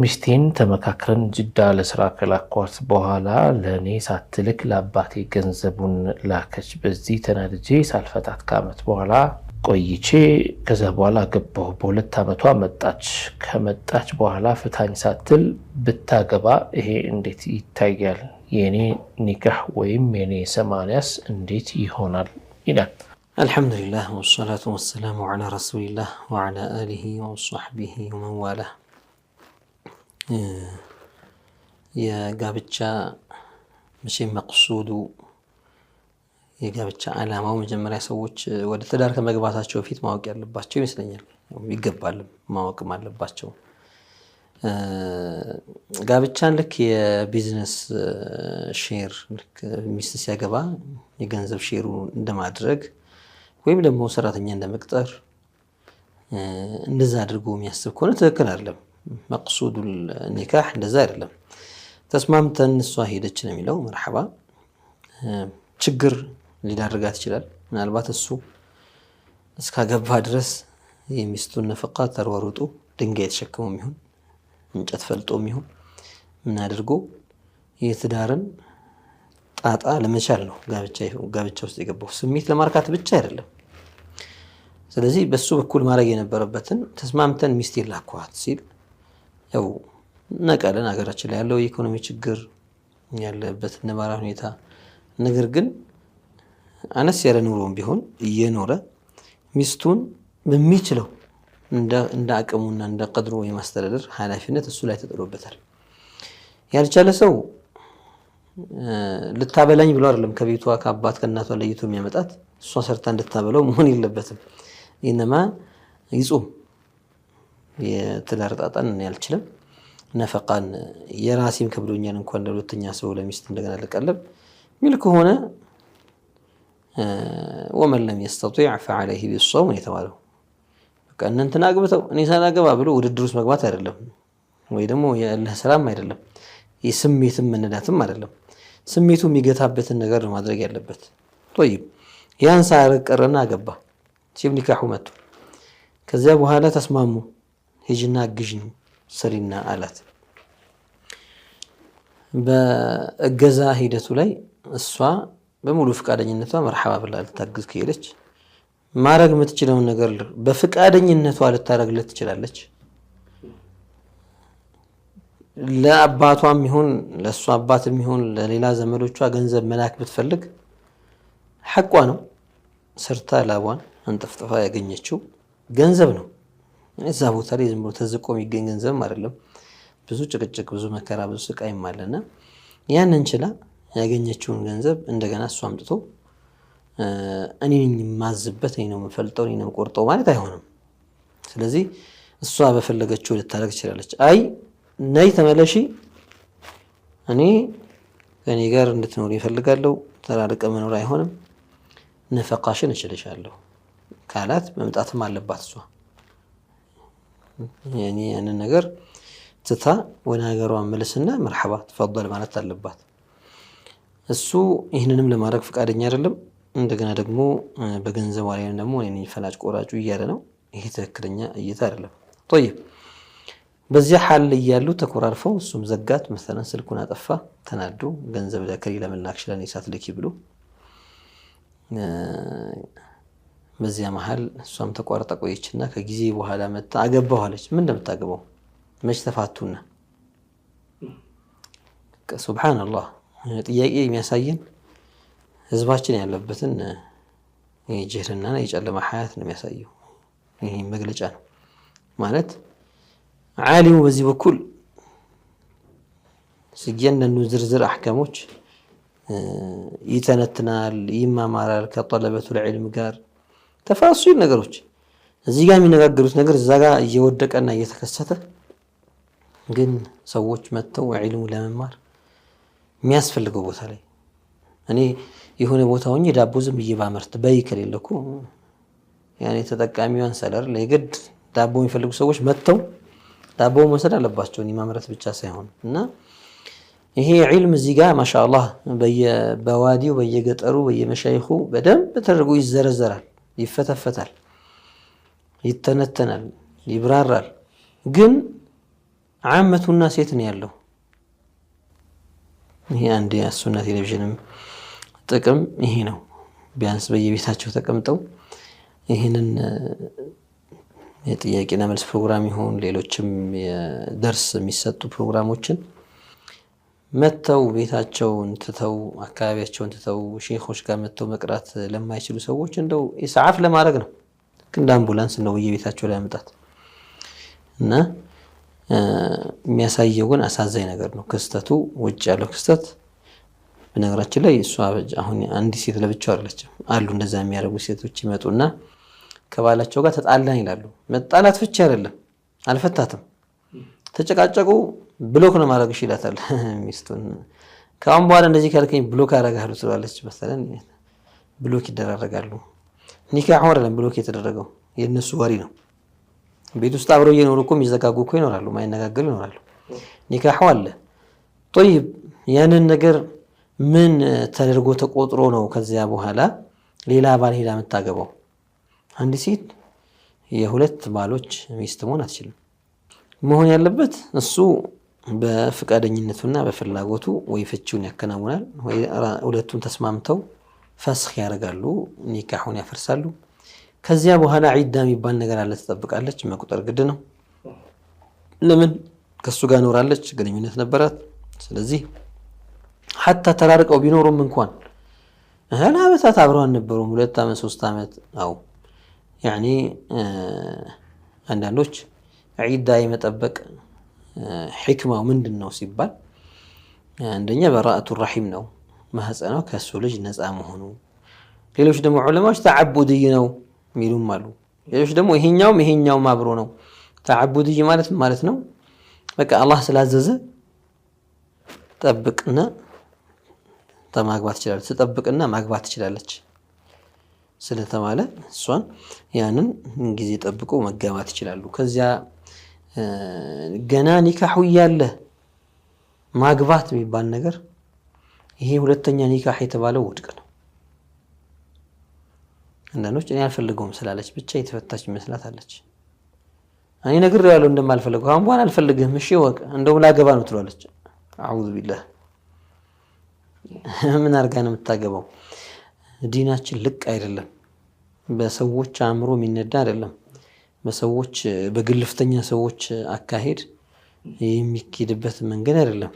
ሚስቴን ተመካክረን ጅዳ ለስራ ከላኳት በኋላ ለእኔ ሳትልክ ለአባቴ ገንዘቡን ላከች። በዚህ ተናድጄ ሳልፈታት ከዓመት በኋላ ቆይቼ ከዛ በኋላ ገባሁ። በ2 ዓመቷ መጣች። ከመጣች በኋላ ፍታኝ ሳትል ብታገባ ይሄ እንዴት ይታያል? የኔ ኒካህ ወይም የኔ 80ስ እንዴት ይሆናል? ይላል። አልሐምዱሊላህ ወሰላቱ ወሰላሙ ዐላ ረሱሊላህ ወዐላ አሊሂ ወሰሕቢሂ ወመንዋላህ። የጋብቻ መቼም መቅሱዱ የጋብቻ ዓላማው መጀመሪያ ሰዎች ወደ ትዳር ከመግባታቸው በፊት ማወቅ ያለባቸው ይመስለኛል። ይገባልም ማወቅም አለባቸው። ጋብቻን ልክ የ business share፣ ልክ ሚስት ሲያገባ የገንዘብ share ኡ እንደማድረግ ወይም ደግሞ ሰራተኛ እንደመቅጠር እንደዛ አድርጎ የሚያስብ ከሆነ ትክክል አይደለም። مقصود النكاح እንደዛ አይደለም። ተስማምተን እሷ ሄደች ነው የሚለው። መርሐባ፣ ችግር ሊዳርጋት ይችላል። ምናልባት እሱ እስካገባ ድረስ የሚስቱን ነፈቃ ተሯሩጦ ድንጋይ የተሸክሞ የሚሆን፣ እንጨት ፈልጦ የሚሆን፣ ምን አድርጎ የትዳርን ጣጣ ለመቻል ነው ጋብቻ ውስጥ የገባው፣ ስሜት ለማርካት ብቻ አይደለም። ስለዚህ በሱ በኩል ማድረግ የነበረበትን ተስማምተን ሚስት ላኳት ሲል፣ ያው እናውቃለን ሀገራችን ላይ ያለው የኢኮኖሚ ችግር፣ ያለበት ነባራዊ ሁኔታ። ነገር ግን አነስ ያለ ኑሮም ቢሆን እየኖረ ሚስቱን በሚችለው እንደ አቅሙና እንደ ቀድሮ የማስተዳደር ኃላፊነት እሱ ላይ ተጥሎበታል። ያልቻለ ሰው ልታበላኝ ብሎ አይደለም ከቤቷ ከአባት ከእናቷ ለይቶ የሚያመጣት፣ እሷ ሰርታ እንድታበላው መሆን የለበትም። ኢነማ ይጹም፣ የትዳር ጣጣን እኔ አልችልም፣ ነፈቃን የራሴም ከብዶኛል፣ እንኳን ለሁለተኛ ሰው ለሚስት እንደገና ልቀለብ ሚል ከሆነ ومن لم يستطع فعليه بالصوم የተባለው በቃ እነ እንትና አግብተው እኔ ሳላገባ ብሎ ውድድር ውስጥ መግባት አይደለም፣ ወይ ደግሞ የእልህ ስራም አይደለም፣ የስሜትም መነዳትም አይደለም። ስሜቱ የሚገታበትን ነገር ነው ማድረግ ያለበት። طيب፣ ያን ሳያደርግ ቀረና አገባ። ሲብ ኒካሑ መጡ። ከዚያ በኋላ ተስማሙ። ሂጂና አግዥኝ ስሪና አላት። በእገዛ ሂደቱ ላይ እሷ በሙሉ ፈቃደኝነቷ መርሐባ ብላ ልታግዝ ከሄደች ማድረግ የምትችለውን ነገር በፍቃደኝነቷ ልታደርግለት ትችላለች። ለአባቷም ይሁን ለእሷ አባትም ይሁን ለሌላ ዘመዶቿ ገንዘብ መላክ ብትፈልግ ሐቋ ነው። ሰርታ ላቧን አንጠፍጥፋ ያገኘችው ገንዘብ ነው። እዛ ቦታ ላይ ዝም ብሎ ተዝቆ የሚገኝ ገንዘብም አይደለም። ብዙ ጭቅጭቅ፣ ብዙ መከራ፣ ብዙ ስቃይም አለና ያንን ችላ ያገኘችውን ገንዘብ እንደገና እሱ አምጥቶ እኔ ነኝ የማዝበት፣ እኔ ነው የምፈልጠው፣ እኔ ነው የምቆርጠው ማለት አይሆንም። ስለዚህ እሷ በፈለገችው ልታደርግ ትችላለች። አይ ነይ ተመለሺ፣ እኔ ከእኔ ጋር እንድትኖር ይፈልጋለሁ፣ ተራርቀ መኖር አይሆንም፣ ነፈቃሽን እችልሻለሁ ካላት መምጣትም አለባት እሷ። ያንን ነገር ትታ ወደ ሀገሯ መልስና መርሐባ ተፈضል ማለት አለባት። እሱ ይህንንም ለማድረግ ፈቃደኛ አይደለም። እንደገና ደግሞ በገንዘቧ ላይ ደግሞ እኔ ነኝ ፈላጭ ቆራጩ እያለ ነው። ይሄ ትክክለኛ እይታ አይደለም። ጠይብ፣ በዚያ ሐል እያሉ ተኮራርፈው እሱም ዘጋት፣ መሰለን ስልኩን አጠፋ። ተናዶ ገንዘብ ለከሪ ለምን ላክሽ ለእኔ ሳትልኪ ብሎ፣ በዚያ መሀል እሷም ተቋርጣ ቆየችና ከጊዜ በኋላ መታ አገባሁ አለች። ምን እንደምታገባው መች ተፋቱና። ሱብሓነላህ፣ ጥያቄ የሚያሳየን ህዝባችን ያለበትን የጅህልና የጨለማ ሀያት ነው የሚያሳየው። ይህ መግለጫ ነው ማለት ዓሊሙ በዚህ በኩል እያንዳንዱ ዝርዝር አሕካሞች ይተነትናል፣ ይማማራል ከጠለበቱል ዒልም ጋር ተፋሲል ነገሮች፣ እዚህ ጋር የሚነጋገሩት ነገር እዛ ጋር እየወደቀና እየተከሰተ ግን ሰዎች መጥተው ዒልሙ ለመማር የሚያስፈልገው ቦታ ላይ፣ እኔ የሆነ ቦታ ሆኜ ዳቦ ዝም ብዬ ባመርት በይ ከሌለ እኮ ያኔ ተጠቃሚው ያንሳል አይደል? የግድ ዳቦ የሚፈልጉ ሰዎች መጥተው ዳቦ መውሰድ አለባቸው፣ እኔ ማምረት ብቻ ሳይሆን። እና ይሄ ዒልም እዚህ ጋር ማሻአላህ በዋዲው፣ በየገጠሩ፣ በየመሻይኹ በደንብ ተደርጎ ይዘረዘራል፣ ይፈተፈታል፣ ይተነተናል፣ ይብራራል። ግን ዓመቱና ሴት ነው ያለው። ይሄ አንድ የሱና ቴሌቪዥንም ጥቅም ይሄ ነው። ቢያንስ በየቤታቸው ተቀምጠው ይህንን የጥያቄና መልስ ፕሮግራም ይሁን ሌሎችም የደርስ የሚሰጡ ፕሮግራሞችን መጥተው ቤታቸውን ትተው አካባቢያቸውን ትተው ሼኾች ጋር መጥተው መቅራት ለማይችሉ ሰዎች እንደው ኢስዓፍ ለማድረግ ነው። ልክ እንደ አምቡላንስ ነው በየቤታቸው ላይ ያመጣት እና የሚያሳየው ግን አሳዛኝ ነገር ነው ክስተቱ፣ ውጭ ያለው ክስተት። በነገራችን ላይ እሷ አሁን አንዲት ሴት ለብቻው አይደለችም፣ አሉ እንደዛ የሚያደርጉ ሴቶች ይመጡና ከባላቸው ጋር ተጣላን ይላሉ። መጣላት ፍቺ አይደለም፣ አልፈታትም፣ ተጨቃጨቁ፣ block ነው ማድረግሽ ይላታል ሚስቱን። ከአሁን በኋላ እንደዚህ ካልከኝ block አደርግሃለሁ ትለዋለች። መሰለን block ይደራረጋሉ። ኒካህ አይደለም block የተደረገው የእነሱ ወሬ ነው። ቤት ውስጥ አብረው እየኖሩ እኮ የሚዘጋጉ እኮ ይኖራሉ፣ ማይነጋገሩ ይኖራሉ። ኒካሑ አለ። طيب ያንን ነገር ምን ተደርጎ ተቆጥሮ ነው ከዚያ በኋላ ሌላ ባል ሄዳ የምታገባው? አንድ ሴት የሁለት ባሎች ሚስት መሆን አትችልም። መሆን ያለበት እሱ በፍቃደኝነቱና በፍላጎቱ ወይ ፍቺውን ያከናውናል፣ ወይ ሁለቱም ተስማምተው ፈስኽ ያደርጋሉ፣ ኒካሑን ያፈርሳሉ። ከዚያ በኋላ ዒዳ የሚባል ነገር አለ፣ ትጠብቃለች። መቁጠር ግድ ነው። ለምን ከሱ ጋር ኖራለች፣ ግንኙነት ነበራት። ስለዚህ ሐታ ተራርቀው ቢኖሩም እንኳን ለዓመታት አብረው አልነበሩም፣ 2 ዓመት 3 ዓመት። አው ያኒ አንዳንዶች ዒዳ የመጠበቅ ሕክማው ምንድን ነው ሲባል አንደኛ በራአቱ ራሒም ነው፣ ማህፀኗ ከእሱ ልጅ ነፃ መሆኑ። ሌሎች ደግሞ ዑለማዎች ተዓቡድይ ነው የሚሉም አሉ። ሌሎች ደግሞ ይሄኛውም ይሄኛውም አብሮ ነው። ተዓቡድይ ማለት ማለት ነው በቃ አላህ ስላዘዘ ጠብቅና ማግባት ትችላለች፣ ትጠብቅና ማግባት ትችላለች ስለተባለ እሷን ያንን ጊዜ ጠብቆ መጋባት ይችላሉ። ከዚያ ገና ኒካሑ እያለ ማግባት የሚባል ነገር ይሄ ሁለተኛ ኒካህ የተባለው ውድቅ ነው። አንዳንዶች እኔ አልፈልገውም ስላለች ብቻ የተፈታች ይመስላት አለች። እኔ ነግሬዋለሁ እንደማልፈልገው፣ አሁን በኋላ አልፈልግህም፣ እሺ ወቅ እንደውም ላገባ ነው ትሏለች። አዑዙ ቢላህ ምን አድርጋ ነው የምታገባው? ዲናችን ልቅ አይደለም። በሰዎች አእምሮ የሚነዳ አይደለም። በሰዎች በግልፍተኛ ሰዎች አካሄድ የሚኬድበት መንገድ አይደለም።